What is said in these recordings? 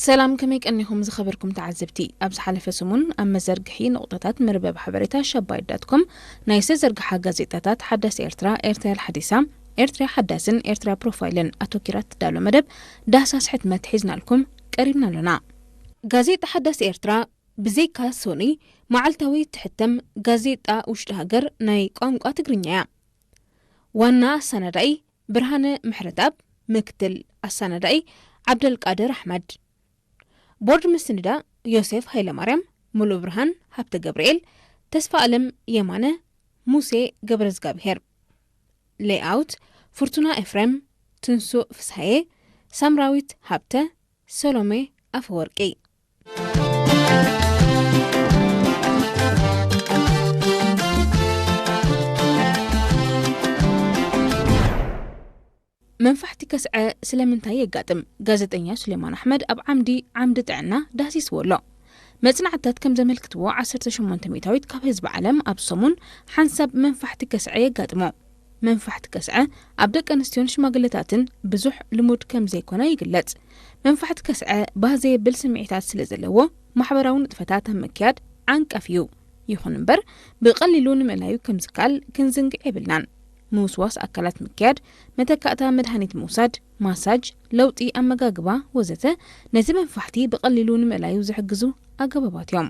ሰላም፣ ከመይ ቀኒኹም ዝኸበርኩም ተዓዘብቲ? ኣብ ዝሓለፈ ሰሙን ኣብ መዘርግሒ ንቑጣታት መርበብ ሓበሬታ ሸባይት ዳት ኮም ናይ ዝተዘርግሓ ጋዜጣታት ሓዳስ ኤርትራ፣ ኤርትራ ሓዲሳ፣ ኤርትራ ሓዳስን ኤርትራ ፕሮፋይልን ኣተኪራ ትዳሎ መደብ ዳህሳስ ሕትመት ሒዝናልኩም ቀሪብና ኣሎና። ጋዜጣ ሓዳስ ኤርትራ ብዘይካ ሶኒ መዓልታዊ ትሕተም ጋዜጣ ውሽጢ ሃገር ናይ ቋንቋ ትግርኛ እያ። ዋና ኣሰናዳኢ ብርሃነ ምሕረትኣብ፣ ምክትል ኣሰናዳኢ ዓብደልቃድር ኣሕመድ፣ ቦርድ ምስንዳ ዮሴፍ ሃይለማርያም፣ ሙሉእ ብርሃን ሃብተ ገብርኤል፣ ተስፋ ኣለም የማነ፣ ሙሴ ገብረዝጋብሄር፣ ሌይኣውት ፍርቱና ኤፍሬም፣ ትንሱእ ፍስሃየ፣ ሳምራዊት ሃብተ፣ ሰሎሜ ኣፈወርቂ። መንፋሕቲ ከስዐ ስለምንታይ የጋጥም? ጋዜጠኛ ሱሌማን ኣሕመድ ኣብ ዓምዲ ዓምዲ ጥዕና ዳህሲስዎ ኣሎ። መጽናዕትታት ከም ዘመልክትዎ፣ ዓሰርተ ሸሞንተ ሚእታዊት ካብ ህዝቢ ዓለም ኣብ ሰሙን ሓንሳብ መንፋሕቲ ከስዐ የጋጥሞ። መንፋሕቲ ከስዐ ኣብ ደቂ ኣንስትዮን ሽማግለታትን ብዙሕ ልሙድ ከም ዘይኮነ ይግለጽ። መንፋሕቲ ከስዐ ባህ ዘየብል ስምዒታት ስለ ዘለዎ፣ ማሕበራዊ ንጥፈታት ኣብ ምክያድ ዓንቃፊ እዩ። ይኹን እምበር፣ ብቐሊሉ ንምእላዩ ከም ዝከኣል ክንዝንግዕ የብልናን። ምውስዋስ ኣካላት ምክያድ፣ መተካእታ መድሃኒት ምውሳድ፣ ማሳጅ፣ ለውጢ ኣመጋግባ ወዘተ ነቲ መንፋሕቲ ብቐሊሉ ንምእላዩ ዝሕግዙ ኣገባባት እዮም።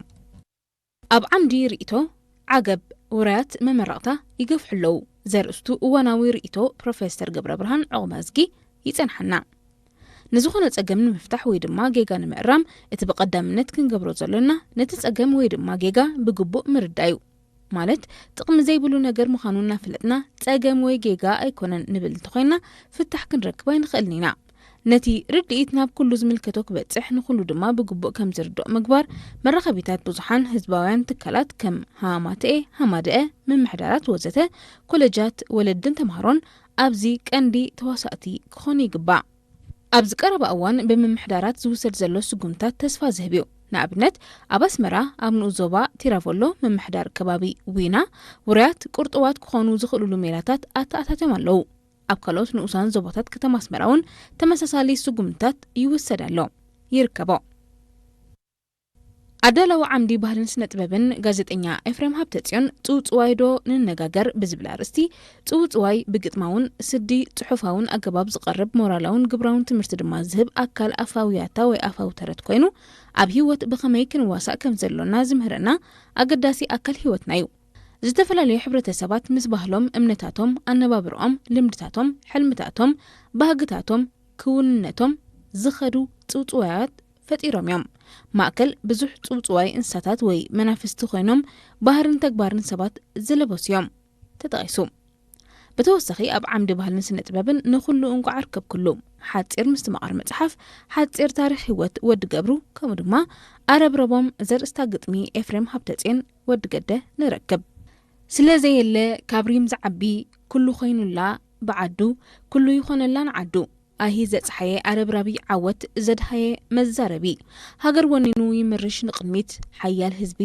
ኣብ ዓምዲ ርእይቶ ዓገብ፣ ውራያት መመረቕታ ይገፍሑ ኣለዉ ዘርእስቱ እዋናዊ ርእይቶ ፕሮፌሰር ገብረብርሃን ዑቕባዝጊ ይጸንሓና። ንዝኾነ ጸገም ንምፍታሕ ወይ ድማ ጌጋ ንምእራም፣ እቲ ብቐዳምነት ክንገብሮ ዘሎና፣ ነቲ ጸገም ወይ ድማ ጌጋ ብግቡእ ምርዳእ እዩ። ማለት፣ ጥቕሚ ዘይብሉ ነገር ምዃኑ እናፈለጥና፣ ጸገም ወይ ጌጋ ኣይኮነን ንብል እንተኾይንና፣ ፍታሕ ክንረክብ ኣይንኽእልን ኢና። ነቲ ርድኢት ናብ ኩሉ ዝምልከቶ ክበጽሕ፣ ንኹሉ ድማ ብግቡእ ከም ዝርድኦ ምግባር፣ መራኸቢታት ብዙሓን፣ ህዝባውያን ትካላት ከም ሃማተኤ፣ ሃማደኤ፣ ምምሕዳራት ወዘተ፣ ኮለጃት፣ ወለድን ተምሃሮን ኣብዚ ቀንዲ ተዋሳእቲ ክኾኑ ይግባእ። ኣብዚ ቀረባ እዋን ብምምሕዳራት ዝውሰድ ዘሎ ስጉምታት ተስፋ ዝህብ እዩ። ንኣብነት፣ ኣብ ኣስመራ፣ ኣብ ንኡስ ዞባ ቲራቮሎ፣ ምምሕዳር ከባቢ ዊና፣ ውሩያት ቁርጡዋት ክኾኑ ዝኽእሉሉ ሜላታት ኣተኣታትዮም ኣለዉ። ኣብ ካልኦት ንኡሳን ዞባታት ከተማ ኣስመራ እውን ተመሳሳሊ ስጉምትታት ይውሰድ ኣሎ፣ ይርከቦ። ኣዳላዊ ዓምዲ ባህልን ስነ ጥበብን ጋዜጠኛ ኤፍሬም ሃብተጽዮን፣ ጽውጽዋይ ዶ ንነጋገር ብዝብል ኣርእስቲ፣ ጽውጽዋይ ብግጥማውን ስዲ ጽሑፋውን ኣገባብ ዝቐርብ ሞራላውን ግብራውን ትምህርቲ ድማ ዝህብ ኣካል ኣፋዊ ያታ ወይ ኣፋዊ ተረት ኮይኑ፣ ኣብ ህይወት ብኸመይ ክንዋሳእ ከም ዘሎና ዝምህረና ኣገዳሲ ኣካል ህይወትና እዩ። ዝተፈላለዩ ሕብረተሰባት ምስ ባህሎም፣ እምነታቶም፣ ኣነባብርኦም፣ ልምድታቶም፣ ሕልምታቶም፣ ባህግታቶም፣ ክውንነቶም ዝኸዱ ጽውጽዋያት ፈጢሮም እዮም። ማእከል ብዙሕ ጽውጽዋይ እንስሳታት ወይ መናፍስቲ ኮይኖም፣ ባህርን ተግባርን ሰባት ዝለበሱ እዮም። ተጠቒሱ። ብተወሳኺ፣ ኣብ ዓምዲ ባህልን ስነ ጥበብን ንኹሉ እንቋዕ ኣርከብክሉ፣ ሓጺር ምስትምቓር መጽሓፍ፣ ሓጺር ታሪኽ ህይወት ወዲ ገብሩ፣ ከምኡ ድማ ኣረብረቦም ዘርእስታ ግጥሚ ኤፍሬም ሃብተጽዮን ወዲ ገደ ንረክብ። ስለ ዘየለ ካብ ሪም ዝዓቢ፣ ኩሉ ኮይኑላ ብዓዱ፣ ኩሉ ይኾነላ ንዓዱ። ኣሂ ዘጽሓየ ኣረብራቢ ዓወት ዘድሃየ መዛረቢ። ሃገር ወኒኑ ይምርሽ ንቕድሚት፣ ሓያል ህዝቢ፣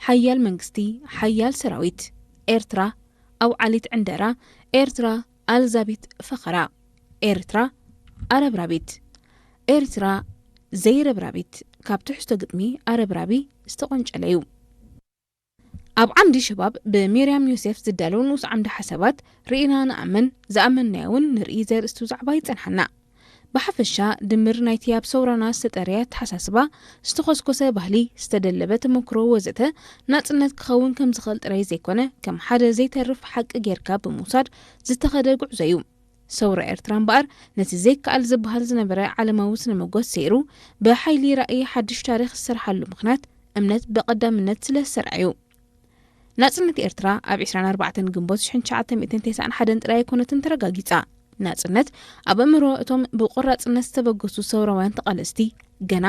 ሓያል መንግስቲ፣ ሓያል ሰራዊት። ኤርትራ ኣውዓሊት ዕንደራ፣ ኤርትራ ኣልዛቢት ፈኸራ፣ ኤርትራ ኣረብራቢት፣ ኤርትራ ዘይረብራቢት ካብ ትሕዝቶ ግጥሚ ኣረብራቢ ዝተቖንጨለ እዩ። ኣብ ዓምዲ ሸባብ ብሚርያም ዮሴፍ ዝዳለው ንኡስ ዓምዲ ሓሳባት ርኢና ንኣምን፣ ዝኣመንናዮ እውን ንርኢ ዘርእስቱ ዛዕባ ይጸንሓና። ብሓፈሻ ድምር ናይቲ ኣብ ሰውራና ዝተጠርየ ኣተሓሳስባ፣ ዝተኾስኮሰ ባህሊ፣ ዝተደለበ ተመክሮ ወዘተ ናጽነት ክኸውን ከም ዝኽእል ጥራይ ዘይኮነ፣ ከም ሓደ ዘይተርፍ ሓቂ ጌርካ ብምውሳድ ዝተኸደ ጉዕዞ እዩ። ሰውራ ኤርትራ እምበኣር ነቲ ዘይከኣል ዝበሃል ዝነበረ ዓለማዊ ስነ መጎት ሰይሩ፣ ብሓይሊ ራእይ ሓድሽ ታሪኽ ዝሰርሓሉ ምኽንያት እምነት ብቐዳምነት ስለ ዝሰርዐ እዩ። ናጽነት ኤርትራ ኣብ ዕስራን ኣርባዕተን ግንቦት ሽሕን ትሽዓተ ሚእትን ተስዓን ሓደን ጥራይ ኣይኮነትን ተረጋጊጻ። ናጽነት ኣብ ኣእምሮ እቶም ብቆራጽነት ዝተበገሱ ሰውራውያን ተቓለስቲ ገና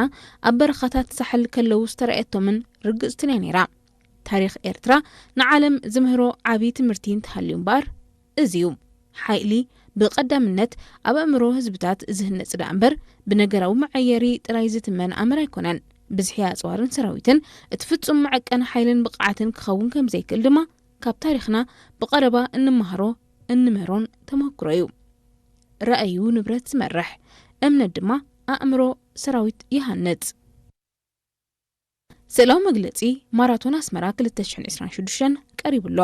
ኣብ በረኻታት ሳሕል ከለዉ ዝተራእየቶምን ርግጽትን እያ ነይራ። ታሪኽ ኤርትራ ንዓለም ዝምህሮ ዓቢ ትምህርቲ እንተሃልዩ እምበኣር፣ እዚ እዩ። ሓይሊ ብቐዳምነት ኣብ ኣእምሮ ህዝብታት ዝህነጽ ደኣ እምበር፣ ብነገራዊ መዐየሪ ጥራይ ዝትመን ኣምር ኣይኮነን። ብዝሒ ኣጽዋርን ሰራዊትን እቲ ፍጹም መዐቀኒ ሓይልን ብቕዓትን ክኸውን ከም ዘይክእል ድማ ካብ ታሪኽና ብቐረባ እንመሃሮ እንምህሮን ተመክሮ እዩ። ራእዩ ንብረት ዝመርሕ፣ እምነት ድማ ኣእምሮ ሰራዊት ይሃንጽ። ስእላዊ መግለጺ ማራቶን ኣስመራ ክልተ ሽሕን ዕስራን ሽዱሽተን ቀሪቡ ኣሎ።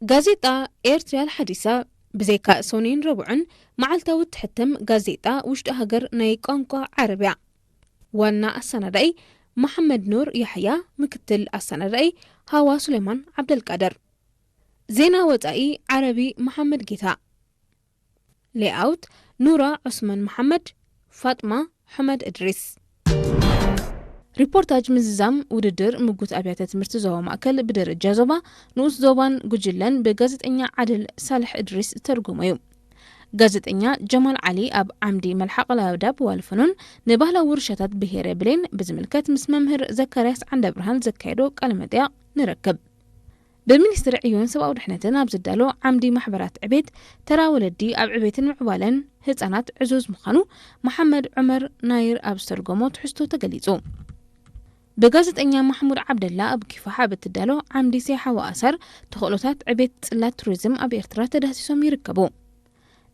ጋዜጣ ኤርትርያ ሓዲሳ ብዘይካ ሰኑይን ረቡዕን መዓልታዊ እትሕተም ጋዜጣ ውሽጢ ሃገር ናይ ቋንቋ ዓረብያ። ዋና ኣሰናዳኢ መሓመድ ኑር ያሕያ፣ ምክትል ኣሰናዳኢ ሃዋ ሱሌማን ዓብደልቃድር። ዜና ወጻኢ ዓረቢ መሓመድ ጌታ። ሌኣውት ኑራ ዑስማን መሓመድ፣ ፋጥማ ሑመድ እድሪስ። ሪፖርታጅ ምዝዛም ውድድር ምጉት ኣብያተ ትምህርቲ ዞባ ማእከል ብደረጃ ዞባ፣ ንኡስ ዞባን ጉጅለን ብጋዜጠኛ ዓድል ሳልሕ እድሪስ ዝተርጎመ እዩ። ጋዜጠኛ ጀማል ዓሊ ኣብ ዓምዲ መልሓቕ ላውዳብ ዋልፈኑን ንባህላዊ ውርሻታት ብሄረ ብሌን ብዝምልከት ምስ መምህር ዘካርያስ ዓንደብርሃን ዘካየዶ ቃለ መጠይቕ ንረክብ። ብሚኒስትሪ ዕዮን ሰብኣዊ ድሕነትን ኣብ ዝዳሎ ዓምዲ ማሕበራት ዕቤት፣ ተራ ወለዲ ኣብ ዕቤትን ምዕባለን ህጻናት ዕዙዝ ምዃኑ መሓመድ ዑመር ናይር ኣብ ዝተርጎሞ ትሕዝቶ ተገሊጹ። ብጋዜጠኛ ማሕሙድ ዓብደላ ኣብ ኪፋሕ ኣብ እትዳሎ ዓምዲ ሰይሓዊ ኣሳር ተኽእሎታት ዕቤት ጽላት ቱሪዝም ኣብ ኤርትራ ተዳህሲሶም ይርከቡ።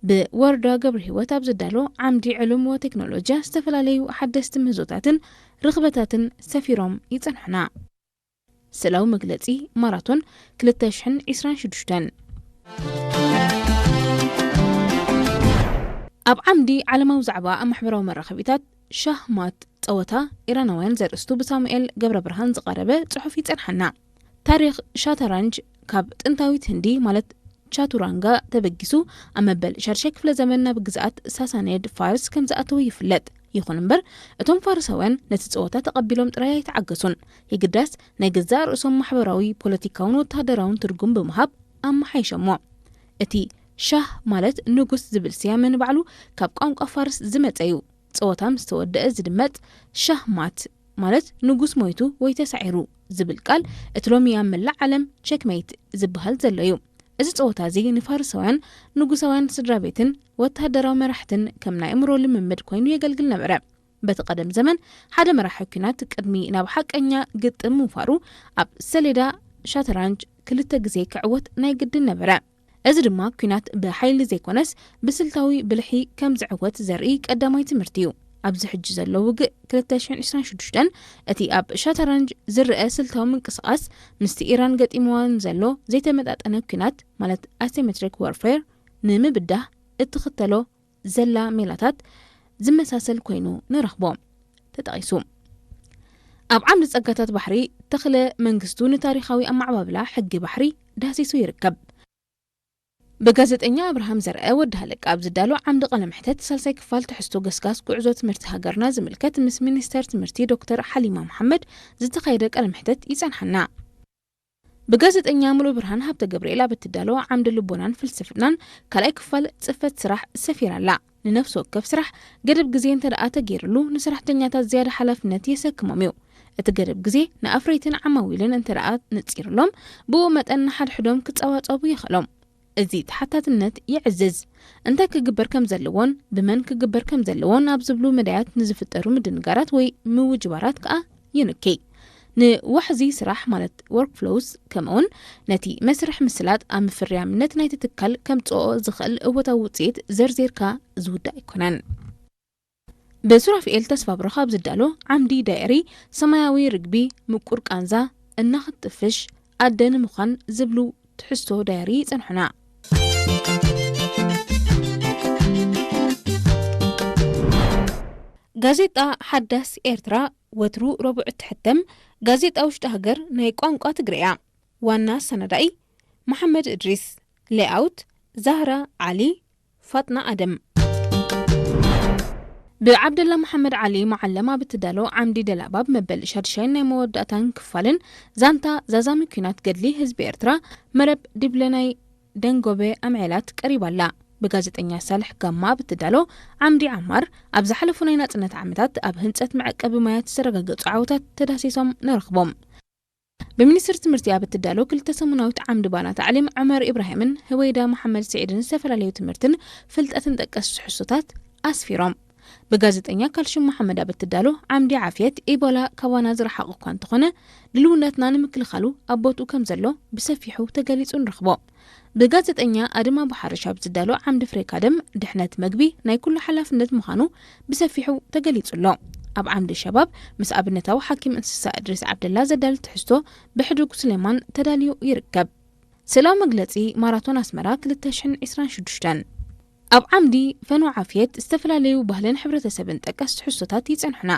ብወርዳ ገብረ ህይወት ኣብ ዝዳሎ ዓምዲ ዕሉም ወቴክኖሎጂያ ዝተፈላለዩ ሓደስቲ ምህዞታትን ርኽበታትን ሰፊሮም ይጸንሑና። ስእላዊ መግለጺ ማራቶን ክልተ ሽሕን ዕስራን ሽዱሽተን። ኣብ ዓምዲ ዓለማዊ ዛዕባ ኣብ ማሕበራዊ መራኸቢታት ሻህ ማት ጸወታ ኢራናውያን ዘርእስቱ ብሳሙኤል ገብረ ብርሃን ዝቐረበ ጽሑፍ ይጸንሓና። ታሪኽ ሻታራንጅ ካብ ጥንታዊት ህንዲ ማለት ቻቱራንጋ ተበጊሱ ኣብ መበል ሻድሻይ ክፍለ ዘመን ናብ ግዝኣት ሳሳኔድ ፋርስ ከም ዝኣተወ ይፍለጥ። ይኹን እምበር፣ እቶም ፋርሳውያን ነቲ ጸወታ ተቐቢሎም ጥራይ ኣይተዓገሱን። የግዳስ፣ ናይ ገዛእ ርእሶም ማሕበራዊ፣ ፖለቲካውን ወተሃደራውን ትርጉም ብምሃብ ኣመሓይሸሞ። እቲ ሻህ ማለት ንጉስ ዝብል ስያመ ንባዕሉ ካብ ቋንቋ ፋርስ ዝመጸ እዩ። ጸወታ ምስ ተወደአ ዝድመጽ ሻህ ማት ማለት ንጉስ ሞይቱ ወይ ተሳዒሩ ዝብል ቃል፣ እቲ ሎሚ ኣብ መላእ ዓለም ቸክመይት ዝበሃል ዘሎ እዩ። እዚ ጸወታ እዚ ንፋርሳውያን ንጉሳውያን ስድራ ቤትን ወተሃደራዊ መራሕትን ከም ናይ ኣእምሮ ልምምድ ኮይኑ የገልግል ነበረ። በቲ ቀደም ዘመን፣ ሓደ መራሒ ኲናት ቅድሚ ናብ ሓቀኛ ግጥም ምውፋሩ፣ ኣብ ሰሌዳ ሻተራንጅ ክልተ ግዜ ክዕወት ናይ ግድን ነበረ። እዚ ድማ ኲናት ብሓይሊ ዘይኮነስ ብስልታዊ ብልሒ ከም ዝዕወት ዘርኢ ቀዳማይ ትምህርቲ እዩ። ኣብዚ ሕጂ ዘሎ ውግእ ክልተ ሽሕን ዕስራን ሽዱሽተን፣ እቲ ኣብ ሻተራንጅ ዝረአ ስልታዊ ምንቅስቓስ፣ ምስቲ ኢራን ገጢምዋ ንዘሎ ዘይተመጣጠነ ኲናት፣ ማለት ኣሲሜትሪክ ዋርፌር፣ ንምብዳህ እትኽተሎ ዘላ ሜላታት ዝመሳሰል ኮይኑ ንረኽቦ። ተጠቒሱ። ኣብ ዓምዲ ጸጋታት ባሕሪ፣ ተኽለ መንግስቱ ንታሪኻዊ ኣመዓባብላ ሕጊ ባሕሪ ዳህሲሱ ይርከብ። ብጋዜጠኛ ኣብርሃም ዘርአ ወዲ ሃለቃ ኣብ ዝዳሎ ዓምዲ ቃለ መሕተት፣ ሳልሳይ ክፋል ትሕዝቶ ገስጋስ ጉዕዞ ትምህርቲ ሃገርና ዝምልከት፣ ምስ ሚኒስተር ትምህርቲ ዶክተር ሓሊማ መሓመድ ዝተኻየደ ቃለ መሕተት ይጸንሓና። ብጋዜጠኛ ሙሉእ ብርሃን ሃብተ ገብርኤል ኣብ እትዳሎ ዓምዲ ልቦናን ፍልስፍናን ካልኣይ ክፋል ጽፈት ስራሕ ሰፊራ ኣላ። ንነፍሲ ወከፍ ስራሕ ገደብ ግዜ እንተ ደኣ ተገይርሉ፣ ንሰራሕተኛታት ዝያዳ ሓላፍነት የሰክሞም እዩ። እቲ ገደብ ግዜ ንኣፍረይትን ዓማዊልን እንተ ደኣ ነጺርሎም፣ ብኡ መጠን ንሓድሕዶም ክጸባጸቡ የኽእሎም። እዚ ተሓታትነት የዕዝዝ። እንታይ ክግበር ከም ዘለዎን ብመን ክግበር ከም ዘለዎን ኣብ ዝብሉ መዳያት ንዝፍጠሩ ምድንጋራት ወይ ምውጅባራት ከኣ ይንኪ። ንዋሕዚ ስራሕ ማለት ወርክፍሎውስ፣ ከምኡውን ነቲ መስርሕ ምስላጥ ኣብ ምፍርያምነት ናይቲ ትካል ከምጽኦ ዝኽእል እወታዊ ውጽኢት ዘርዚርካ ዝውዳእ ኣይኮነን። ብሱራፍኤል ተስፋብሩኽ ኣብ ዝዳሎ ዓምዲ ዳየሪ፣ ሰማያዊ ርግቢ፣ ምቁር ቃንዛ፣ እናኽትጥፍሽ፣ ኣደ ንምዃን ዝብሉ ትሕዝቶ ዳየሪ ይጸንሑና። ጋዜጣ ሓዳስ ኤርትራ፣ ወትሩ ረቡዕ እትሕተም ጋዜጣ ውሽጢ ሃገር ናይ ቋንቋ ትግርያ። ዋና ኣሰናዳኢ መሓመድ እድሪስ። ሌኣውት ዛህራ ዓሊ፣ ፋጥና ኣደም። ብዓብደላ መሓመድ ዓሊ መዓለም ኣብ እትዳሎ ዓምዲ ደላባብ መበል ሻድሻይን ናይ መወዳእታን ክፋልን ዛንታ ዛዛሚ ኲናት ገድሊ ህዝቢ ኤርትራ፣ መረብ ዲብለናይ ደንጎበ ኣምዔላት ቀሪባ ኣላ። ብጋዜጠኛ ሳልሕ ጋማ ኣብ እትዳሎ ዓምዲ ዓማር፣ ኣብ ዝሓለፉ ናይ ናጽነት ዓመታት ኣብ ህንጸት መዐቀቢ ማያት ዝተረጋገጹ ዓወታት ተዳሲሶም ንረኽቦም። ብሚኒስትሪ ትምህርቲ ኣብ እትዳሎ ክልተ ሰሙናዊት ዓምዲ ባና ታዕሊም፣ ዑመር ኢብራሂምን ህወይዳ መሓመድ ስዒድን ዝተፈላለዩ ትምህርትን ፍልጠትን ጠቀስ ትሕዝቶታት ኣስፊሮም። ብጋዜጠኛ ካልሽም መሓመድ ኣብ እትዳሎ ዓምዲ ዓፍየት፣ ኢቦላ ካባና ዝረሓቐ እኳ እንተኾነ፣ ድልውነትና ንምክልኻሉ ኣብ ቦትኡ ከም ዘሎ ብሰፊሑ ተገሊጹ ንረኽቦ። ብጋዜጠኛ ኣደም ኣቡ ሓርሽ ኣብ ዝዳሎ ዓምዲ ፍሬካ ደም፣ ድሕነት መግቢ ናይ ኩሉ ሓላፍነት ምዃኑ ብሰፊሑ ተገሊጹ ኣሎ። ኣብ ዓምዲ ሸባብ፣ ምስ ኣብነታዊ ሓኪም እንስሳ እድሪስ ዓብደላ ዘዳለ ትሕዝቶ ብሕዱግ ሱሌማን ተዳልዩ ይርከብ። ስእላዊ መግለጺ ማራቶን ኣስመራ ክልተ ሽሕን ዕስራን ሽዱሽተን። ኣብ ዓምዲ ፈኖ ዓፍየት፣ ዝተፈላለዩ ባህልን ሕብረተሰብን ጠቀስ ትሕዝቶታት ይጸንሑና።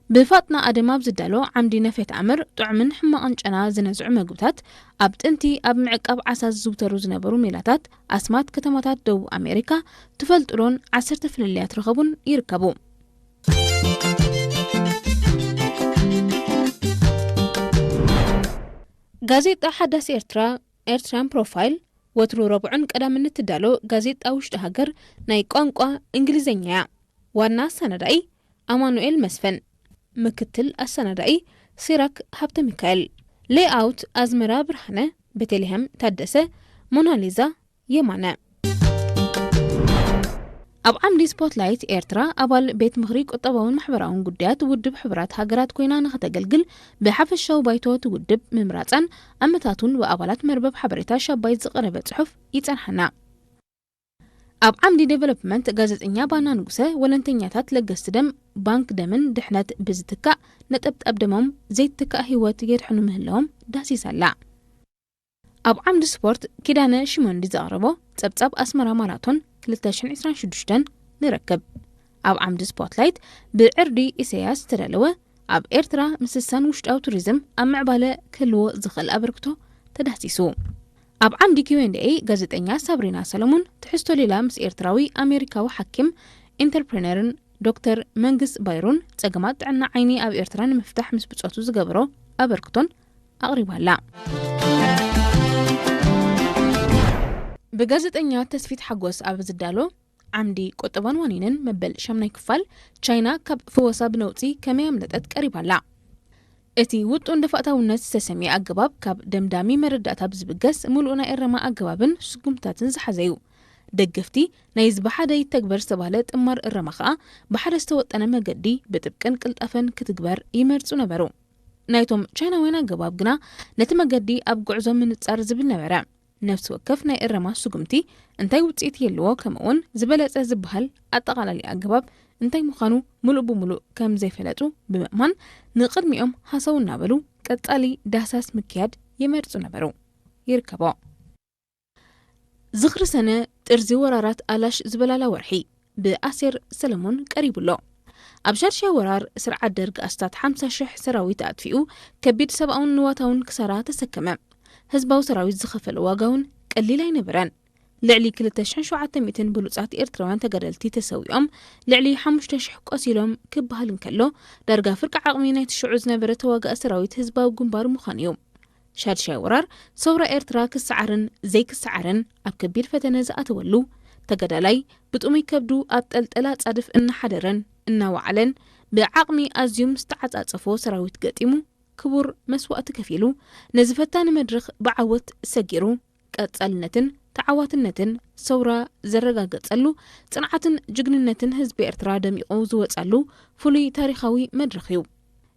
ብፋጥና ኣደም ኣብ ዝዳሎ ዓምዲ ነፌት ኣምር፣ ጥዑምን ሕማቕን ጨና ዝነዝዑ መግብታት፣ ኣብ ጥንቲ ኣብ ምዕቃብ ዓሳ ዝዝውተሩ ዝነበሩ ሜላታት፣ ኣስማት ከተማታት ደቡብ ኣሜሪካ፣ ትፈልጡሎን ዓሰርተ ፍልልያት ረኸቡን ይርከቡ። ጋዜጣ ሓዳስ ኤርትራ፣ ኤርትራን ፕሮፋይል፣ ወትሩ ረቡዕን ቀዳምን እትዳሎ ጋዜጣ ውሽጢ ሃገር፣ ናይ ቋንቋ እንግሊዝኛ እያ። ዋና ኣሰናዳኢ ኣማኑኤል መስፍን፣ ምክትል ኣሰናዳኢ ሲራክ ሃብተ ሚካኤል፣ ሌይኣውት ኣዝመራ ብርሃነ፣ ቤተልሔም ታደሰ፣ ሞናሊዛ የማነ። ኣብ ዓምዲ ስፖትላይት፣ ኤርትራ ኣባል ቤት ምኽሪ ቁጠባውን ማሕበራውን ጉዳያት ውድብ ሕቡራት ሃገራት ኮይና ንኸተገልግል ብሓፈሻዊ ባይቶ እቲ ውድብ ምምራጻን ኣመታቱን ብኣባላት መርበብ ሓበሬታ ሻባይት ዝቐረበ ጽሑፍ ይጸንሓና። ኣብ ዓምዲ ዴቨሎፕመንት፣ ጋዜጠኛ ባና ንጉሰ፣ ወለንተኛታት ለገስቲ ደም ባንክ ደምን ድሕነት ብዝትካእ ነጠብጣብ ደሞም ዘይትካእ ህይወት የድሕኑ ምህላዎም ዳህሲሳ ኣላ። ኣብ ዓምዲ ስፖርት፣ ኪዳነ ሽመንዲ ዘቕረቦ ጸብጻብ ኣስመራ ማራቶን ክልተ ሽሕን ዕስራን ሽዱሽተን ንረክብ። ኣብ ዓምዲ ስፖትላይት፣ ብዕርዲ ኢሳያስ ዝተዳለወ ኣብ ኤርትራ ምስሳን ውሽጣዊ ቱሪዝም ኣብ ምዕባለ ክህልዎ ዝኽእል ኣበርክቶ ተዳህሲሱ። ኣብ ዓምዲ ኪው ኤንድ ኤ፣ ጋዜጠኛ ሳብሪና ሰለሙን ትሕዝቶ ሌላ ምስ ኤርትራዊ ኣሜሪካዊ ሓኪም ኢንተርፕረነርን ዶክተር መንግስ ባይሩን ጸገማት ጥዕና ዓይኒ ኣብ ኤርትራ ንምፍታሕ ምስ ብጾቱ ዝገበሮ ኣበርክቶን ኣቕሪባላ። ብጋዜጠኛ ተስፊት ሓጎስ ኣብ ዝዳሎ ዓምዲ ቁጠባን ዋኒንን መበል ሻምናይ ክፋል፣ ቻይና ካብ ፈወሳ ብነውጺ ከመይ ኣምለጠት ቀሪባላ። እቲ ውጡን ደፋእታውነት ዝተሰምየ ኣገባብ ካብ ደምዳሚ መረዳእታ ብዝብገስ ምሉእ ናይ እረማ ኣገባብን ስጉምትታትን ዝሓዘ እዩ። ደገፍቲ ናይዚ ብሓደ ይተግበር ዝተባህለ ጥማር እረማ ከኣ ብሓደ ዝተወጠነ መገዲ ብጥብቅን ቅልጣፈን ክትግበር ይመርጹ ነበሩ። ናይቶም ቻይናውያን ኣገባብ ግና ነቲ መገዲ ኣብ ጉዕዞ ምንጻር ዝብል ነበረ። ነፍሲ ወከፍ ናይ እረማ ስጉምቲ እንታይ ውጽኢት ይህልዎ፣ ከምኡውን ዝበለጸ ዝበሃል ኣጠቓላሊ ኣገባብ እንታይ ምዃኑ ምሉእ ብምሉእ ከም ዘይፈለጡ ብምእማን፣ ንቕድሚኦም ሃሰው እናበሉ ቀጻሊ ዳህሳስ ምክያድ ይመርጹ ነበሩ። ይርከቦ። ዝኽሪ ሰነ፣ ጥርዚ ወራራት ኣላሽ ዝበላላ ወርሒ፣ ብኣሴር ሰለሞን ቀሪቡ ኣሎ። ኣብ ሻድሻይ ወራር ስርዓት ደርግ ኣስታት ሓምሳ ሽሕ ሰራዊት ኣጥፊኡ፣ ከቢድ ሰብኣውን ንዋታውን ክሳራ ተሰከመ። ህዝባዊ ሰራዊት ዝኸፈሎ ዋጋ እውን ቀሊል ኣይነበረን። ልዕሊ ክልተ ሽሕን ሸውዓተ ሚእትን ብሉጻት ኤርትራውያን ተጋደልቲ ተሰዊኦም፣ ልዕሊ ሓሙሽተ ሽሕ ቆሲሎም ክበሃል እንከሎ፣ ዳርጋ ፍርቂ ዓቕሚ ናይቲ ሽዑ ዝነበረ ተዋጋኢ ሰራዊት ህዝባዊ ግንባር ምዃኑ እዩ። ሻድሻይ ወራር ሰውራ ኤርትራ ክሰዓርን ዘይክሰዓርን ኣብ ከቢድ ፈተነ ዝኣተወሉ፣ ተጋዳላይ ብጥሙይ ከብዱ ኣብ ጠልጠላ ጻድፍ እናሓደረን እናወዓለን፣ ብዓቕሚ ኣዝዩ ምስ ተዓጻጸፎ ሰራዊት ገጢሙ፣ ክቡር መስዋእቲ ከፊሉ፣ ነዚ ፈታኒ መድረኽ ብዓወት ሰጊሩ፣ ቀጻልነትን ተዓዋትነትን ሰውራ ዘረጋገጸሉ፣ ጽንዓትን ጅግንነትን ህዝቢ ኤርትራ ደሚቑ ዝወጸሉ ፍሉይ ታሪኻዊ መድረኽ እዩ።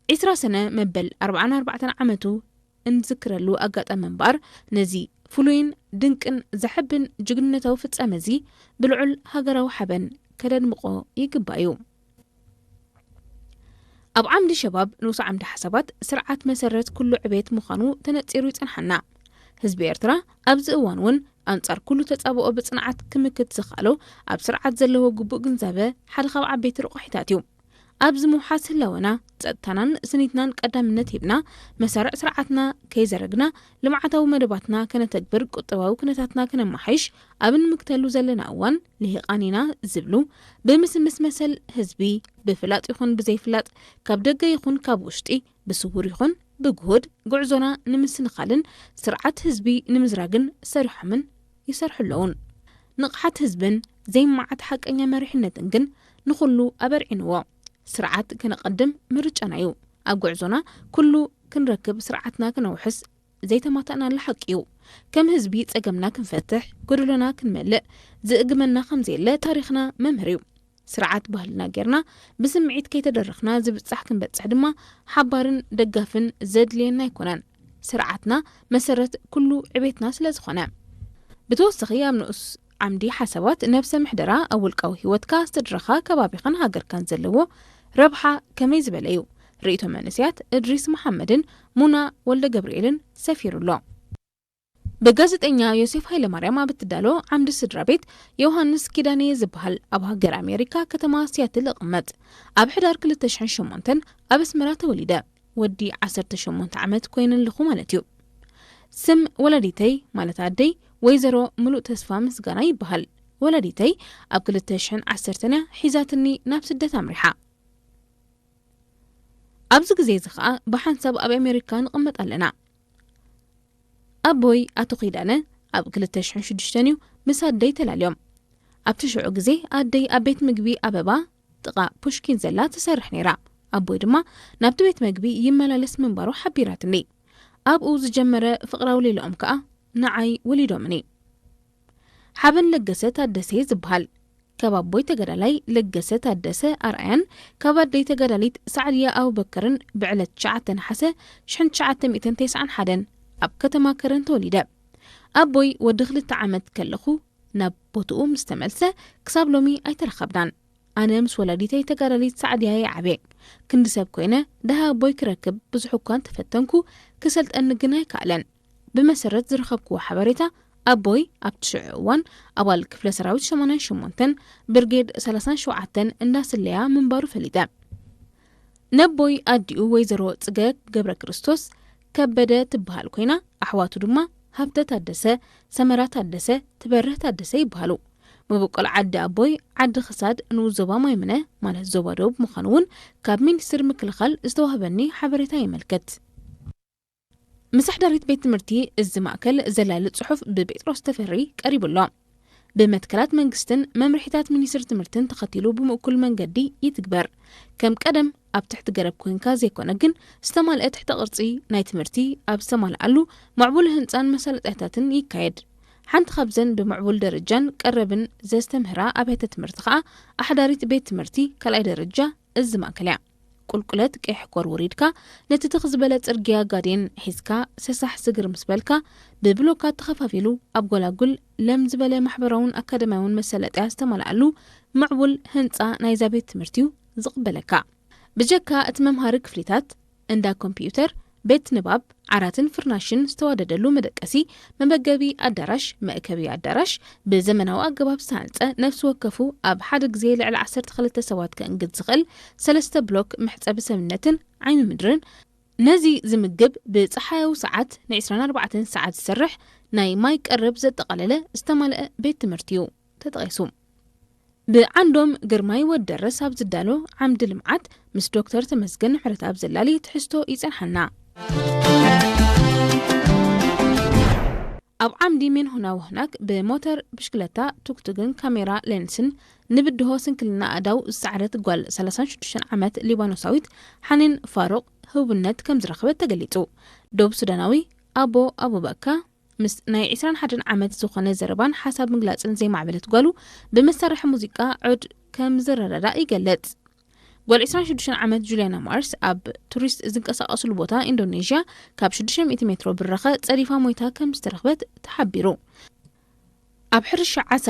ዕስራ ሰነ መበል ኣርብዓን ኣርባዕተን ዓመቱ እንዝክረሉ ኣጋጣሚ እምበኣር፣ ነዚ ፍሉይን ድንቅን ዘሐብን ጅግንነታዊ ፍጻመ እዚ ብልዑል ሃገራዊ ሓበን ከደድምቖ ይግባእ እዩ። ኣብ ዓምዲ ሸባብ ንኡስ ዓምዲ ሓሳባት፣ ስርዓት መሰረት ኩሉ ዕቤት ምዃኑ ተነጺሩ ይጸንሓና። ህዝቢ ኤርትራ ኣብዚ እዋን እውን ኣንጻር ኩሉ ተጻብኦ ብጽንዓት ክምክት ዝኸኣሎ፣ ኣብ ስርዓት ዘለዎ ግቡእ ግንዛበ ሓደ ካብ ዓበይቲ ረቋሒታት እዩ። ኣብዚ ምውሓስ ህላወና፣ ጸጥታናን ስኒትናን ቀዳምነት ሂብና፣ መሳርዕ ስርዓትና ከይዘረግና፣ ልምዓታዊ መደባትና ከነተግብር፣ ቁጠባዊ ኩነታትና ከነመሓይሽ ኣብ እንምክተሉ ዘለና እዋን፣ ልሂቓን ኢና ዝብሉ፣ ብምስምስ መሰል ህዝቢ፣ ብፍላጥ ይኹን ብዘይፍላጥ፣ ካብ ደገ ይኹን ካብ ውሽጢ፣ ብስውር ይኹን ብግሁድ፣ ጉዕዞና ንምስንኻልን ስርዓት ህዝቢ ንምዝራግን ሰሪሖምን ይሰርሑ ኣለዉን። ንቕሓት ህዝብን ዘይመዓት ሓቀኛ መሪሕነትን ግን ንኹሉ ኣበርዒንዎ። ስርዓት ከነቐድም ምርጫና እዩ። ኣብ ጉዕዞና ኩሉ ክንረክብ፣ ስርዓትና ክነውሕስ ዘይተማታእናሉ ሓቂ እዩ። ከም ህዝቢ ጸገምና ክንፈትሕ፣ ጎደሎና ክንመልእ ዝእግመና ከም ዘየለ ታሪኽና መምህር እዩ። ስርዓት ባህልና ጌርና ብስምዒት ከይተደረኽና ዝብጻሕ ክንበጽሕ ድማ ሓባርን ደጋፍን ዘድልየና ኣይኮነን። ስርዓትና መሰረት ኩሉ ዕቤትና ስለ ዝኾነ። ብተወሳኺ ኣብ ንኡስ ዓምዲ ሓሳባት ነብሰ ምሕደራ ኣብ ውልቃዊ ህይወትካ፣ ስድራኻ፣ ከባቢኻን ሃገርካን ዘለዎ ረብሓ ከመይ ዝበለ እዩ? ርእይቶ መንእሰያት እድሪስ መሓመድን ሙና ወልደ ገብርኤልን ሰፊሩ ኣሎ። ብጋዜጠኛ ዮሴፍ ሃይለማርያም ኣብ እትዳሎ ዓምዲ ስድራ ቤት ዮሃንስ ኪዳነ ዝበሃል ኣብ ሃገር ኣሜሪካ ከተማ ሲያትል እቕመጥ። ኣብ ሕዳር ክልተ ሽሕን ሸሞንተን ኣብ ኣስመራ ተወሊደ። ወዲ ዓሰርተ ሸሞንተ ዓመት ኮይነ ኣለኹ ማለት እዩ። ስም ወላዲተይ ማለት ኣደይ ወይዘሮ ምሉእ ተስፋ ምስጋና ይበሃል። ወላዲተይ ኣብ ክልተ ሽሕን ዓሰርተን እያ ሒዛትኒ ናብ ስደት ኣምሪሓ። ኣብዚ ግዜ እዚ ኸኣ ብሓንሳብ ኣብ ኣሜሪካ ንቕመጥ ኣለና። ኣቦይ ኣቶ ኪዳነ ኣብ ክልተ ሽሕን ሽዱሽተን እዩ ምስ ኣደይ ተላልዮም። ኣብቲ ሽዑ ግዜ ኣደይ ኣብ ቤት ምግቢ ኣበባ ጥቓ ፑሽኪን ዘላ ትሰርሕ ነይራ። ኣቦይ ድማ ናብቲ ቤት ምግቢ ይመላለስ ምንባሩ ሓቢራትኒ። ኣብኡ ዝጀመረ ፍቕራዊ ሌላኦም ከኣ ንዓይ ወሊዶምኒ። ሓበን ለገሰ ታደሰ እየ ዝበሃል። ካብ ኣቦይ ተጋዳላይ ለገሰ ታደሰ ኣርኣያን ካብ ኣደይ ተጋዳሊት ሳዕድያ ኣቡበከርን ብዕለት ትሽዓተ ነሓሰ ሽሕን ትሽዓተ ሚእትን ተስዓን ሓደን ኣብ ከተማ ከረን ተወሊደ። ኣቦይ ወዲ ክልተ ዓመት ከለኹ ናብ ቦትኡ ምስ ተመልሰ ክሳብ ሎሚ ኣይተራኸብናን። ኣነ ምስ ወላዲተይ ተጋዳሊት ሳዕድያ እየ ዓብየ። ክንዲ ሰብ ኮይነ ደሃ ኣቦይ ክረክብ ብዙሕ እኳ እንተፈተንኩ ክሰልጠኒ ግን ኣይከኣለን። ብመሰረት ዝረኸብክዎ ሓበሬታ ኣቦይ ኣብቲ ሽዑ እዋን ኣባል ክፍለ ሰራዊት ሰማንያን ሸሞንተን ብርጌድ ሰላሳን ሸውዓተን እንዳስለያ ምንባሩ ፈሊጠ። ነቦይ ኣዲኡ ወይዘሮ ጽገ ገብረ ክርስቶስ ከበደ ትበሃል ኮይና ኣሕዋቱ ድማ ሃብተ ታደሰ፣ ሰመራ ታደሰ፣ ትበርህ ታደሰ ይበሃሉ። መበቆል ዓዲ ኣቦይ ዓዲ ክሳድ ንኡስ ዞባ ማይምነ ማለት ዞባ ደቡብ ምዃኑ እውን ካብ ሚኒስትሪ ምክልኻል ዝተዋህበኒ ሓበሬታ የመልክት። ምሳሕዳሪት ቤት ትምህርቲ እዚ ማእከል ዘላሊ ጽሑፍ ብጴጥሮስ ተፈሪ ቀሪቡ ኣሎ። ብመትከላት መንግስትን መምርሒታት ሚኒስትሪ ትምህርትን ተኸቲሉ ብምእኩል መንገዲ ይትግበር። ከም ቀደም ኣብ ትሕቲ ገረብ ኮይንካ ዘይኮነ ግን ዝተማልአ ትሕተ ቅርጺ ናይ ትምህርቲ ኣብ ዝተማልኣሉ ምዕቡል ህንጻን መሳለጥያታትን ይካየድ። ሓንቲ ካብዘን ብምዕቡል ደረጃን ቀረብን ዘስተምህራ ኣብያተ ትምህርቲ ከኣ ኣሕዳሪት ቤት ትምህርቲ ካልኣይ ደረጃ እዚ ማእከል እያ። ቁልቁለት ቀይሕ ኮር ወሪድካ ነቲ ትኽ ዝበለ ጽርግያ ጋዴን ሒዝካ ሰሳሕ ስግር ምስ በልካ ብብሎካት ተኸፋፊሉ ኣብ ጎላጉል ለም ዝበለ ማሕበራውን ኣካደማያውን መሰለጥያ ዝተማልኣሉ ምዕቡል ህንጻ ናይዛ ቤት ትምህርቲ እዩ ዝቕበለካ። ብጀካ እቲ መምሃሪ ክፍሊታት፣ እንዳ ኮምፒዩተር፣ ቤት ንባብ፣ ዓራትን ፍርናሽን ዝተዋደደሉ መደቀሲ፣ መመገቢ ኣዳራሽ፣ መእከቢ ኣዳራሽ፣ ብዘመናዊ ኣገባብ ዝተሃንጸ ነፍሲ ወከፉ ኣብ ሓደ ግዜ ልዕሊ ዓሰርተ ክልተ ሰባት ከእንግድ ዝኽእል ሰለስተ ብሎክ መሕጸቢ ሰብነትን ዓይኒ ምድርን፣ ነዚ ዝምግብ ብጸሓያዊ ሰዓት ን ዕስራን ኣርባዕተን ሰዓት ዝሰርሕ ናይ ማይ ቀረብ ዘጠቓለለ ዝተማልአ ቤት ትምህርቲ እዩ ተጠቒሱ። ብዓንዶም ግርማይ ወደረስ ኣብ ዝዳሎ ዓምዲ ልምዓት ምስ ዶክተር ተመስገን ምሕረተኣብ ዘላሊ ትሕዝቶ ይጸንሓና። ኣብ ዓምዲ ሜንሆና ወህናክ ብሞተር ብሽክለታ ቱክቱግን ካሜራ ሌንስን ንብድሆ ስንክልና ኣእዳው ዝሰዓረት ጓል ሰላሳን ሽዱሽተን ዓመት ሊባኖሳዊት ሓኔን ፋሩቕ ህቡብነት ከም ዝረኸበት ተገሊጹ። ደቡብ ሱዳናዊ ኣቦ ኣቡበካ ምስ ናይ ዕስራን ሓደን ዓመት ዝኾነ ዘረባን ሓሳብ ምግላጽን ዘይማዕበለት ጓሉ ብመሳርሒ ሙዚቃ ዑድ ከም ዝረዳዳእ ይገልጽ። ጓል ዕስራን ሽዱሽተን ዓመት ጁልያና ማርስ ኣብ ቱሪስት ዝንቀሳቐስሉ ቦታ ኢንዶኔዥያ ካብ ሽዱሽተ ሚእቲ ሜትሮ ብራኸ ጸዲፋ ሞይታ ከም ዝተረኽበት ተሓቢሩ። ኣብ ሕርሻ ዓሳ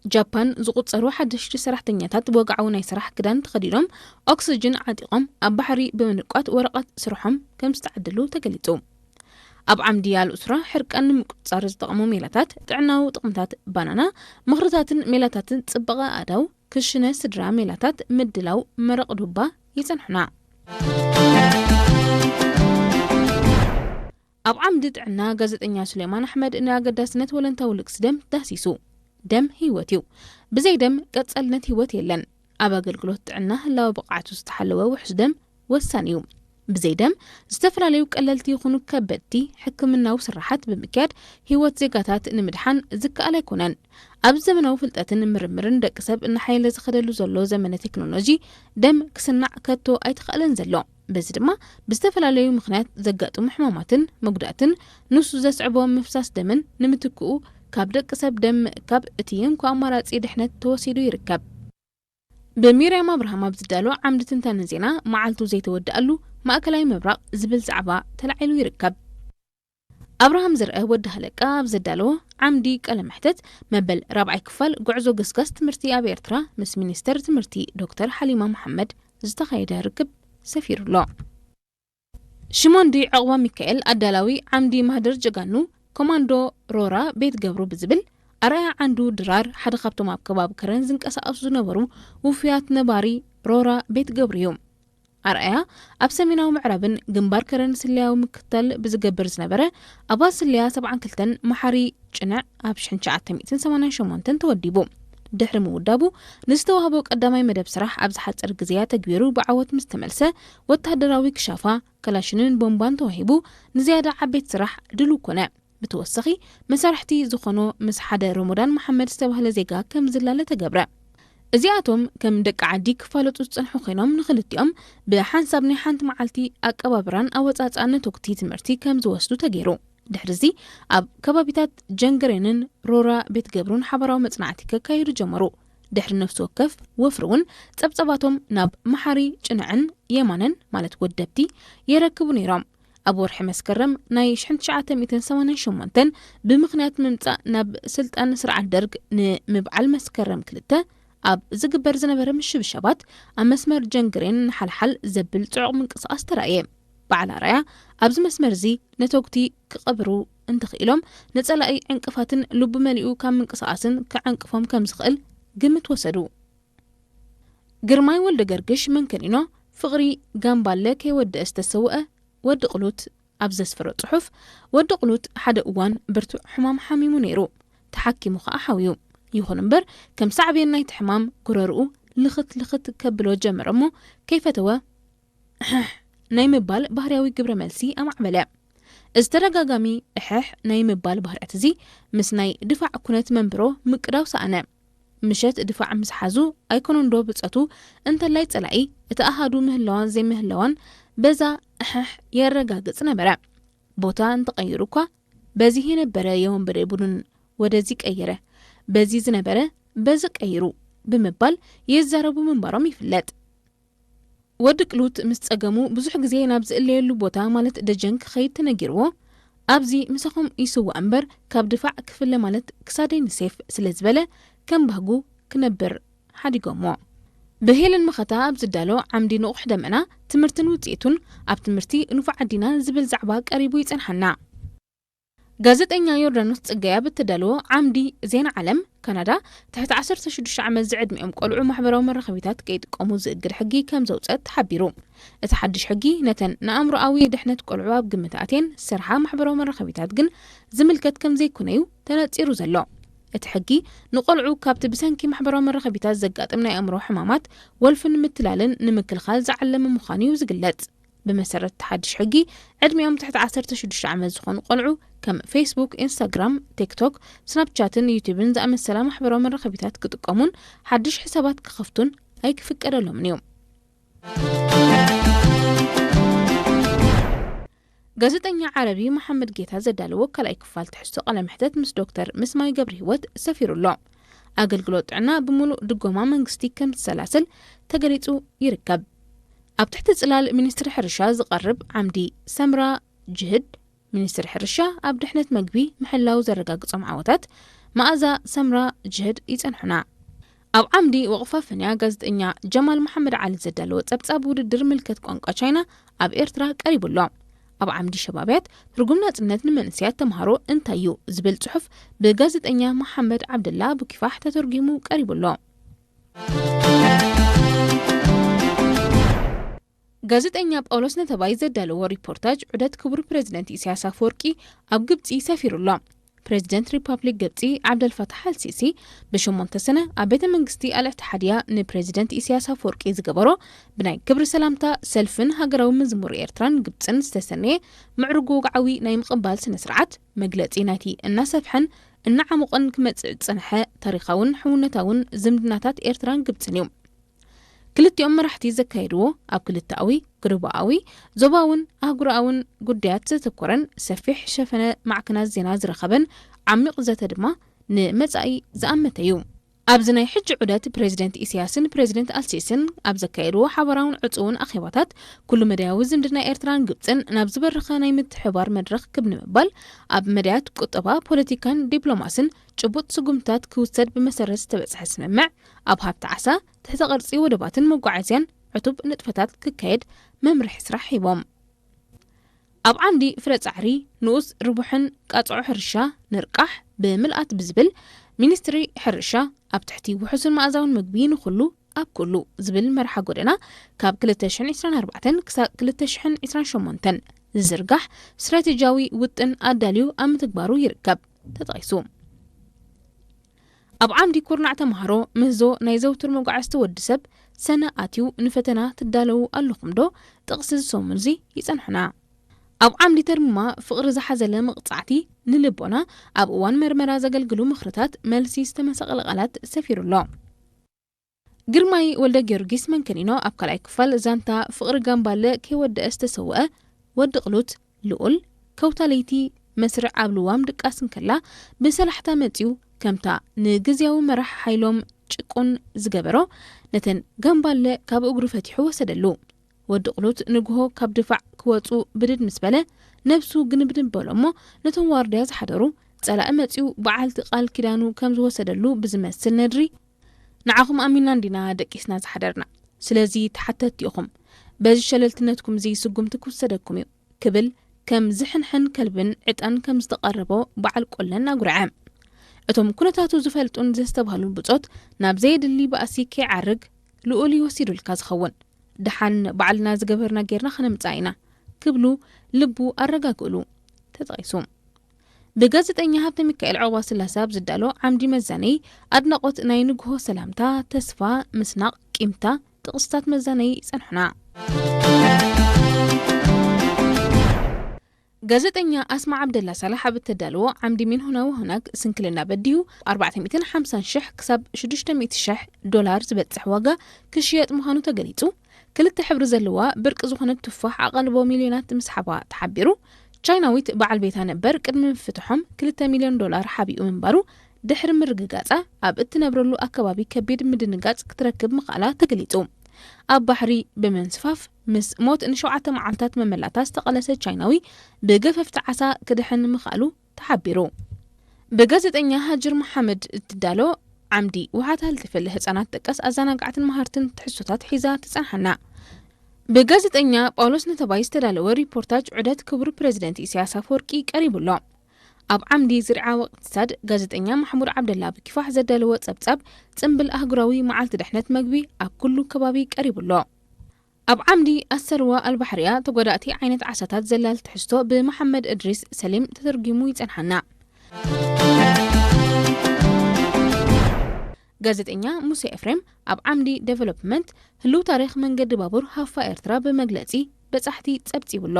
ጃፓን ዝቑጸሩ ሓደሽቲ ሰራሕተኛታት ወግዓዊ ናይ ስራሕ ክዳን ተኸዲኖም ኦክስጅን ዓጢቖም ኣብ ባሕሪ ብምንቋት ወረቐት ስርሖም ከም ዝተዓደሉ ተገሊጹ። ኣብ ዓምዲ ኣልኡስራ ሕርቃን ንምቁጽጻር ዝጠቕሙ ሜላታት ጥዕናዊ ጥቕምታት ባናና፣ ምኽርታትን ሜላታትን ጽባቐ ኣእዳው፣ ክሽነ ስድራ ሜላታት ምድላው መረቕ ዱባ ይጸንሑና። ኣብ ዓምዲ ጥዕና ጋዜጠኛ ሱሌማን ኣሕመድ ንኣገዳስነት ወለንታዊ ልግሲ ደም ዳህሲሱ። ደም ህይወት እዩ። ብዘይ ደም ቀጻልነት ህይወት የለን። ኣብ ኣገልግሎት ጥዕና ህላወ ብቕዓቱ ዝተሓለወ ውሑስ ደም ወሳኒ እዩ። ብዘይ ደም ዝተፈላለዩ ቀለልቲ ይኹኑ ከበድቲ ሕክምናዊ ስራሓት ብምክያድ ህይወት ዜጋታት ንምድሓን ዝከኣል ኣይኮነን። ኣብ ዘመናዊ ፍልጠትን ምርምርን ደቂ ሰብ እናሓየለ ዝኸደሉ ዘሎ ዘመነ ቴክኖሎጂ ደም ክስናዕ ከቶ ኣይተኸእለን ዘሎ። በዚ ድማ ብዝተፈላለዩ ምኽንያት ዘጋጥሙ ሕማማትን መጉዳእትን ንሱ ዘስዕቦ ምፍሳስ ደምን ንምትክኡ ካብ ደቂ ሰብ ደም ምእካብ እቲ እንኮ ኣማራጺ ድሕነት ተወሲዱ ይርከብ። ብሚርያም ኣብርሃም ኣብ ዝዳሎ ዓምዲ ትንታነ ዜና፣ መዓልቱ ዘይተወድኣሉ ማእከላይ ምብራቕ ዝብል ዛዕባ ተላዒሉ ይርከብ። ኣብርሃም ዝርአ ወዲ ሃለቃ ኣብ ዘዳለዎ ዓምዲ ቃለ መሕተት፣ መበል ራብዓይ ክፋል ጉዕዞ ገስጋስ ትምህርቲ ኣብ ኤርትራ ምስ ሚኒስተር ትምህርቲ ዶክተር ሓሊማ መሓመድ ዝተኻየደ ርክብ ሰፊሩ ኣሎ። ሽሞንዲ ዕቑባ ሚካኤል፣ ኣዳላዊ ዓምዲ ማህደር ጀጋኑ ኮማንዶ ሮራ ቤት ገብሩ ብዝብል፣ ኣርኣያ ዓንዱ ድራር ሓደ ካብቶም ኣብ ከባቢ ከረን ዝንቀሳቐሱ ዝነበሩ ውፉያት ነባሪ ሮራ ቤት ገብሩ እዩ። ኣርኣያ ኣብ ሰሜናዊ ምዕራብን ግንባር ከረን ስለያዊ ምክትታል ብዝገብር ዝነበረ ኣባል ስለያ ሰብዓን ክልተን መሓሪ ጭንዕ ኣብ ሽሕን ትሽዓተ ሚእትን ሰማንያን ሸሞንተን ተወዲቡ። ድሕሪ ምውዳቡ፣ ንዝተዋህቦ ቀዳማይ መደብ ስራሕ ኣብ ዝሓጸር ግዜ ኣተግቢሩ ብዓወት ምስ ተመልሰ፣ ወተሃደራዊ ክሻፋ፣ ከላሽንን ቦምባን ተዋሂቡ፣ ንዝያዳ ዓበይቲ ስራሕ ድሉው ኮነ። ብተወሳኺ፣ መሳርሕቲ ዝኾኖ ምስ ሓደ ሮሞዳን መሓመድ ዝተባህለ ዜጋ ከም ዝላለ ተገብረ። እዚኣቶም ከም ደቂ ዓዲ ክፋለጡ ዝጸንሑ ኮይኖም፣ ንኽልቲኦም ብሓንሳብ ናይ ሓንቲ መዓልቲ ኣቀባብራን ኣወጻጽኣን ነተጉቲ ትምህርቲ ከም ዝወስዱ ተገይሩ። ድሕሪዚ፣ ኣብ ከባቢታት ጀንገሬንን ሮራ ቤት ገብሩን ሓባራዊ መጽናዕቲ ከካይዱ ጀመሩ። ድሕሪ ነፍሲ ወከፍ ወፍሪ እውን፣ ጸብጸባቶም ናብ መሓሪ ጭንዕን የማነን፣ ማለት ወደብቲ፣ የረክቡ ነይሮም። ኣብ ወርሒ መስከረም ናይ ሽሕን ትሽዓተ ሚእትን ሰማንያን ሸሞንተን፣ ብምኽንያት ምምጻእ ናብ ስልጣን ስርዓት ደርግ፣ ንምብዓል መስከረም ክልተ ኣብ ዝግበር ዝነበረ ምሽብሻባት፣ ኣብ መስመር ጀንግሬን ንሓልሓል ዘብል ጽዑቕ ምንቅስቓስ ተራእየ። በዓል ኣርኣያ፣ ኣብዚ መስመር እዚ ነተጉቲ ክቐብሩ እንተኽኢሎም፣ ንጸላኢ ዕንቅፋትን ልቡ መሊኡ ካብ ምንቅስቓስን ክዕንቅፎም ከም ዝኽእል ግምት ወሰዱ። ግርማይ ወልደ ገርግሽ መንከኒኖ፣ ፍቕሪ ጋምባለ ከይወደአ ዝተሰውአ ወዲ ቅሉት ኣብ ዘስፈሮ ጽሑፍ፣ ወዲ ቅሉት ሓደ እዋን ብርቱዕ ሕማም ሓሚሙ ነይሩ። ተሓኪሙ ከኣ ሓውዩ። ይኹን እምበር፣ ከም ሳዕቤን ናይቲ ሕማም፣ ጎረርኡ ልኽት ልኽት ከብሎ ጀመረ እሞ፣ ከይፈተወ፣ እሕሕ ናይ ምባል ባህርያዊ ግብረ መልሲ ኣማዕበለ። እዚ ተደጋጋሚ እሕሕ ናይ ምባል ባህርያት እዚ፣ ምስ ናይ ድፋዕ ኩነት መንብሮ ምቅዳው ሰኣነ። ምሸት ድፋዕ ምስ ሓዙ፣ ኣይኮነንዶ ብጸቱ፣ እንተላይ ጸላኢ፣ እቲ ኣሃዱ ምህላዋን ዘይምህላዋን በዛ እሕሕ የረጋግጽ ነበረ። ቦታ እንተቐይሩ እኳ፣ በዚህ የነበረ የወንበዴ ቡድን ወደዚህ ቀየረ፣ በዚህ ዝነበረ በዚ ቀይሩ ብምባል ይዛረቡ ምንባሮም ይፍለጥ። ወዲ ቅሉት ምስ ጸገሙ ብዙሕ ግዜ ናብ ዝእለየሉ ቦታ፣ ማለት ደጀን ክኸይድ ተነጊርዎ፣ ኣብዚ ምሳኹም ይስዋእ እምበር፣ ካብ ድፋዕ ክፍለ ማለት ክሳደይ ንሴፍ ስለ ዝበለ፣ ከም ባህጉ ክነብር ሓዲጎሞ። ብሄለን መኸታ ኣብ ዝዳሎ ዓምዲ ንቑሕ ደመና፣ ትምህርትን ውጽኢቱን፣ ኣብ ትምህርቲ ንፉዓት ዲና ዝብል ዛዕባ ቀሪቡ ይጸንሓና። ጋዜጠኛ ዮርዳኖስ ጽጋይ ኣብ እተዳለዎ ዓምዲ ዜና ዓለም፣ ካናዳ ትሕቲ ዓሰርተ ሽዱሽተ ዓመት ዝዕድሚኦም ቆልዑ ማሕበራዊ መራኸቢታት ከይጥቀሙ ዝእግድ ሕጊ ከም ዘውጸት ተሓቢሩ። እቲ ሓድሽ ሕጊ ነተን ንኣእምሮኣዊ ድሕነት ቆልዑ ኣብ ግምት ኣትየን ዝሰርሓ ማሕበራዊ መራኸቢታት ግን ዝምልከት ከም ዘይኮነ'ዩ ተነጺሩ ዘሎ። እቲ ሕጊ ንቆልዑ ካብቲ ብሰንኪ ማሕበራዊ መራኸቢታት ዘጋጥም ናይ ኣእምሮ ሕማማት፣ ወልፍን ምትላልን ንምክልኻል ዝዓለመ ምዃኑ'ዩ ዝግለጽ። ብመሰረት እቲ ሓድሽ ሕጊ፣ ዕድሚኦም ትሕቲ ዓሰርተ ሽዱሽተ ዓመት ዝኾኑ ቆልዑ ከም ፌስቡክ፣ ኢንስታግራም፣ ቲክቶክ፣ ስናፕቻትን ዩቱብን ዝኣመሰላ ማሕበራዊ መራኸቢታት ክጥቀሙን ሓድሽ ሕሳባት ክኸፍቱን ኣይክፍቀደሎምን እዩ። ጋዜጠኛ ዓረቢ መሓመድ ጌታ ዘዳለዎ ካልኣይ ክፋል ትሕዝቶ ቃለ መሕተት ምስ ዶክተር ምስማይ ገብረ ህይወት ሰፊሩ ኣሎ። ኣገልግሎት ጥዕና ብምሉእ ድጎማ መንግስቲ ከም ዝሰላሰል ተገሊጹ ይርከብ። ኣብ ትሕቲ ጽላል ሚኒስትሪ ሕርሻ ዝቐርብ ዓምዲ ሰምራ ጅህድ፣ ሚኒስትሪ ሕርሻ ኣብ ድሕነት መግቢ ምሕላው ዘረጋግጾም ዓወታት፣ መኣዛ ሰምራ ጅህድ ይጸንሑና። ኣብ ዓምዲ ወቕፋ ፈንያ፣ ጋዜጠኛ ጀማል መሓመድ ዓሊ ዘዳለዎ ጸብጻብ ውድድር ምልከት ቋንቋ ቻይና ኣብ ኤርትራ ቀሪቡ ኣሎ። ኣብ ዓምዲ ሸባብያት፣ ትርጉም ናጽነት ንመንእሰያት ተምሃሮ እንታይ እዩ? ዝብል ጽሑፍ ብጋዜጠኛ መሓመድ ዓብደላ ኣቡኪፋሕ ተተርጒሙ ቀሪቡ ኣሎ። ጋዜጠኛ ጳውሎስ ነተባይ ዘዳለዎ ሪፖርታጅ ዑደት ክቡር ፕረዚደንት ኢሳያስ ኣፈወርቂ ኣብ ግብጺ ሰፊሩ ኣሎ። ፕረዚደንት ሪፓብሊክ ግብጺ ዓብደልፋታሕ ኣልሲሲ ብሸሞንተ ሰነ ኣብ ቤተ መንግስቲ ኣልእትሓድያ ንፕረዚደንት ኢሳያስ ኣፈወርቂ ዝገበሮ ብናይ ክብሪ ሰላምታ ሰልፍን ሃገራዊ መዝሙር ኤርትራን ግብጽን ዝተሰነየ ምዕሩግ ወግዓዊ ናይ ምቕባል ስነ ስርዓት፣ መግለጺ ናይቲ እናሰፍሐን እናዓሞቐን ክመጽእ ዝጸንሐ ታሪኻውን ሕውነታውን ዝምድናታት ኤርትራን ግብጽን እዩ። ክልቲኦም መራሕቲ ዘካየድዎ ኣብ ክልተኣዊ፣ ግርባኣዊ፣ ዞባውን ኣህጉራውን ጉዳያት ዘተኮረን ሰፊሕ ሸፈነ ማዕከናት ዜና ዝረኸበን ዓሚቕ ዘተ ድማ ንመጻኢ ዝኣመተ እዩ። ኣብዚ ናይ ሕጂ ዑደት ፕሬዚደንት ኢሳያስን ፕሬዚደንት ኣልሲስን ኣብ ዘካየድዎ ሓበራውን ዕጹውን ኣኼባታት፣ ኩሉ መዳያዊ ዝምድና ኤርትራን ግብጽን ናብ ዝበረኸ ናይ ምትሕብባር መድረኽ ክብ ንምባል፣ ኣብ መዳያት ቁጠባ፣ ፖለቲካን ዲፕሎማስን ጭቡጥ ስጉምትታት ክውሰድ ብመሰረት ዝተበጽሐ ስምምዕ፣ ኣብ ሃብቲ ዓሳ፣ ትሕተ ቅርጺ ወደባትን መጓዓዝያን ዕቱብ ንጥፈታት ክካየድ መምርሒ ስራሕ ሂቦም። ኣብ ዓምዲ ፍረ ጻዕሪ፣ ንኡስ ርቡሕን ቃጽዖ ሕርሻ ንርቃሕ ብምልኣት ብዝብል፣ ሚኒስትሪ ሕርሻ ኣብ ትሕቲ ውሑስን መኣዛውን ምግቢ ንኹሉ ኣብ ኩሉ ዝብል መርሓ ጎደና፣ ካብ ክልተ ሽሕን ዕስራን ኣርባዕተን ክሳብ ክልተ ሽሕን ዕስራን ሸሞንተን ዝዝርጋሕ ስትራቴጂያዊ ውጥን ኣዳልዩ ኣብ ምትግባሩ ይርከብ ተጠቒሱ። ኣብ ዓምዲ ኩርናዕ ተምሃሮ፣ ምህዞ ናይ ዘውትር መጓዕዝቲ ወዲ ሰብ፣ ሰነ ኣትዩ ንፈተና ትዳለዉ ኣለኹም ዶ? ጥቕሲ ዝሰሙን እዚ ይጸንሑና። ኣብ ዓምዲ ተርምማ፣ ፍቕሪ ዝሓዘለ መቕጻዕቲ ንልቦና፣ ኣብ እዋን መርመራ ዘገልግሉ ምኽርታት፣ መልሲ ዝተመሰቐለ ቃላት ሰፊሩ ኣሎ። ግርማይ ወልደ ጊዮርጊስ መንከኒኖ ኣብ ካልኣይ ክፋል ዛንታ ፍቕሪ ጋምባለ ከይወደአ ዝተሰወአ ወዲ ቅሉት ልኡል ከውታ ለይቲ መስርዕ ኣብ ልዋም ድቃስ እንከላ ብሰላሕታ መጺኡ ከምታ ንግዝያዊ መራሕ ሓይሎም ጭቁን ዝገበሮ ነተን ጋምባለ ካብ እግሩ ፈቲሑ ወሰደሉ። ወዲ ቅሉት ንግሆ ካብ ድፋዕ ክወጹ ብድድ ምስ በለ ነብሱ ግንብድብ በሎ እሞ ነቶም ዋርድያ ዝሓደሩ ጸላኢ መጺኡ በዓልቲ ቃል ኪዳኑ ከም ዝወሰደሉ ብዝመስል ነድሪ ንዓኹም ኣሚንና እንዲና ደቂስና ዝሓደርና። ስለዚ ተሓተትቲ ኢኹም። በዚ ሸለልትነትኩም እዚ ስጉምቲ ክውሰደኩም እዩ ክብል ከም ዝሕንሕን ከልብን ዕጣን ከም ዝተቐረቦ በዓል ቆለን ኣጉርዐ። እቶም ኩነታቱ ዝፈልጡን ዘስተብሃሉን ብጾት ናብ ዘየድሊ ባእሲ ከይዓርግ ልኡል እዩ ወሲዱልካ ዝኸውን። ደሓን ባዕልና ዝገበርና ጌርና ከነምጽኣ ኢና ክብሉ ልቡ ኣረጋግእሉ ተጠቒሱ። ብጋዜጠኛ ሃብተ ሚካኤል ዑቕባ ስላሰ ኣብ ዝዳሎ ዓምዲ መዛነዪ ኣድናቖት ናይ ንግሆ ሰላምታ፣ ተስፋ፣ ምስናቕ፣ ቂምታ ጥቕስታት መዛነዪ ይጸንሑና። ጋዜጠኛ ኣስማ ዓብደላ ሳላሕ ኣብ እተዳለዎ ዓምዲ ሚን ሆናዊ ሆናግ ስንክልና በዲሁ ኣርባዕተ ሚእትን ሓምሳን ሽሕ ክሳብ ሽዱሽተ ሚእቲ ሽሕ ዶላር ዝበጽሕ ዋጋ ክሽየጥ ምዃኑ ተገሊጹ። ክልተ ሕብሪ ዘለዋ ብርቂ ዝኾነት ቱፋሕ ኣቓልቦ ሚልዮናት ምስሓባ ተሓቢሩ። ቻይናዊት በዓል ቤታ ነበር ቅድሚ ምፍትሖም ክልተ ሚልዮን ዶላር ሓቢኡ ምንባሩ ድሕሪ ምርግጋጻ ኣብ እትነብረሉ ኣከባቢ ከቢድ ምድንጋጽ ክትረክብ ምኽኣላ ተገሊጹ። ኣብ ባሕሪ ብምንስፋፍ ምስ ሞት ንሸውዓተ መዓልታት መመላእታ ዝተቐለሰ ቻይናዊ ብገፈፍቲ ዓሳ ክድሕን ምኽኣሉ ተሓቢሩ። ብጋዜጠኛ ሃጅር መሓመድ እትዳሎ ዓምዲ ውሓት ሃልትፍል ህጻናት ጠቀስ ኣዘናጋዕትን መሃርትን ትሕዝቶታት ሒዛ ትጸንሓና። ብጋዜጠኛ ጳውሎስ ነተባይ ዝተዳለወ ሪፖርታጅ ዑደት ክቡር ፕሬዚደንት ኢሳያስ ኣፈወርቂ ቀሪቡ ኣሎ። ኣብ ዓምዲ ዝርዓ ወቅትሳድ ጋዜጠኛ ማሕሙድ ዓብደላ ብኪፋሕ ዘዳለወ ጸብጻብ ጽምብል ኣህጉራዊ መዓልቲ ድሕነት መግቢ ኣብ ኩሉ ከባቢ ቀሪቡ ኣሎ። ኣብ ዓምዲ ኣሰርዋ ኣልባሕርያ ተጎዳእቲ ዓይነት ዓሳታት ዘላል ትሕዝቶ ብመሓመድ እድሪስ ሰሊም ተተርጒሙ ይጸንሓና። ጋዜጠኛ ሙሴ ኤፍሬም ኣብ ዓምዲ ዴቨሎፕመንት ህሉው ታሪኽ መንገዲ ባቡር ሃፋ ኤርትራ ብመግለጺ በጻሕቲ ጸብጺቡ ኣሎ።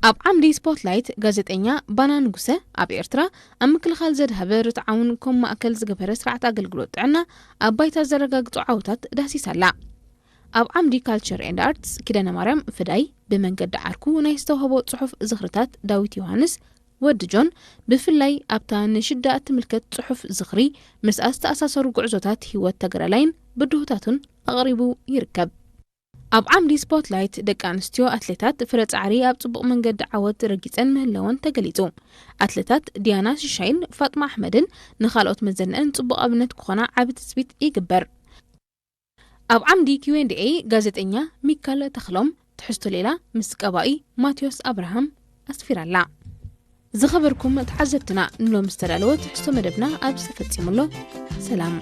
ኣብ ዓምዲ ስፖትላይት ጋዜጠኛ ባና ንጉሰ ኣብ ኤርትራ ኣብ ምክልኻል ዘድሃበ ርትዓውን ከም ማእከል ዝገበረ ስርዓት ኣገልግሎት ጥዕና ኣብ ባይታ ዘረጋግጹ ዓውታት ዳሲሳ ኣላ። ኣብ ዓምዲ ካልቸር ኤንድ ኣርትስ ኪዳነ ማርያም ፍዳይ ብመንገዲ ዓርኩ ናይ ዝተዋህቦ ጽሑፍ ዝኽርታት ዳዊት ዮሃንስ ወዲ ጆን ብፍላይ ኣብታ ንሽዳ እትምልከት ጽሑፍ ዝኽሪ ምስኣ ዝተኣሳሰሩ ጉዕዞታት ህይወት ተጋዳላይን ብድሆታቱን ኣቕሪቡ ይርከብ። ኣብ ዓምዲ ስፖትላይት ደቂ ኣንስትዮ ኣትሌታት ፍረ ጻዕሪ ኣብ ጽቡቕ መንገዲ ዓወት ረጊጸን ምህላወን ተገሊጹ። ኣትሌታት ዲያና ሽሻይን ፋጥማ ኣሕመድን ንኻልኦት መዘነእን ጽቡቕ ኣብነት ክኾና ዓቢ ትጽቢት ይግበር። ኣብ ዓምዲ ኪው ኤንድ ኤ ጋዜጠኛ ሚካል ተኽሎም ትሕዝቶ ሌላ ምስ ቀባኢ ማቴዎስ ኣብርሃም ኣስፊራላ። ዝኸበርኩም ተዓዘብትና ንሎም ዝተዳለወ ትሕዝቶ መደብና ኣብዚ ተፈጺሙ ኣሎ። ሰላም።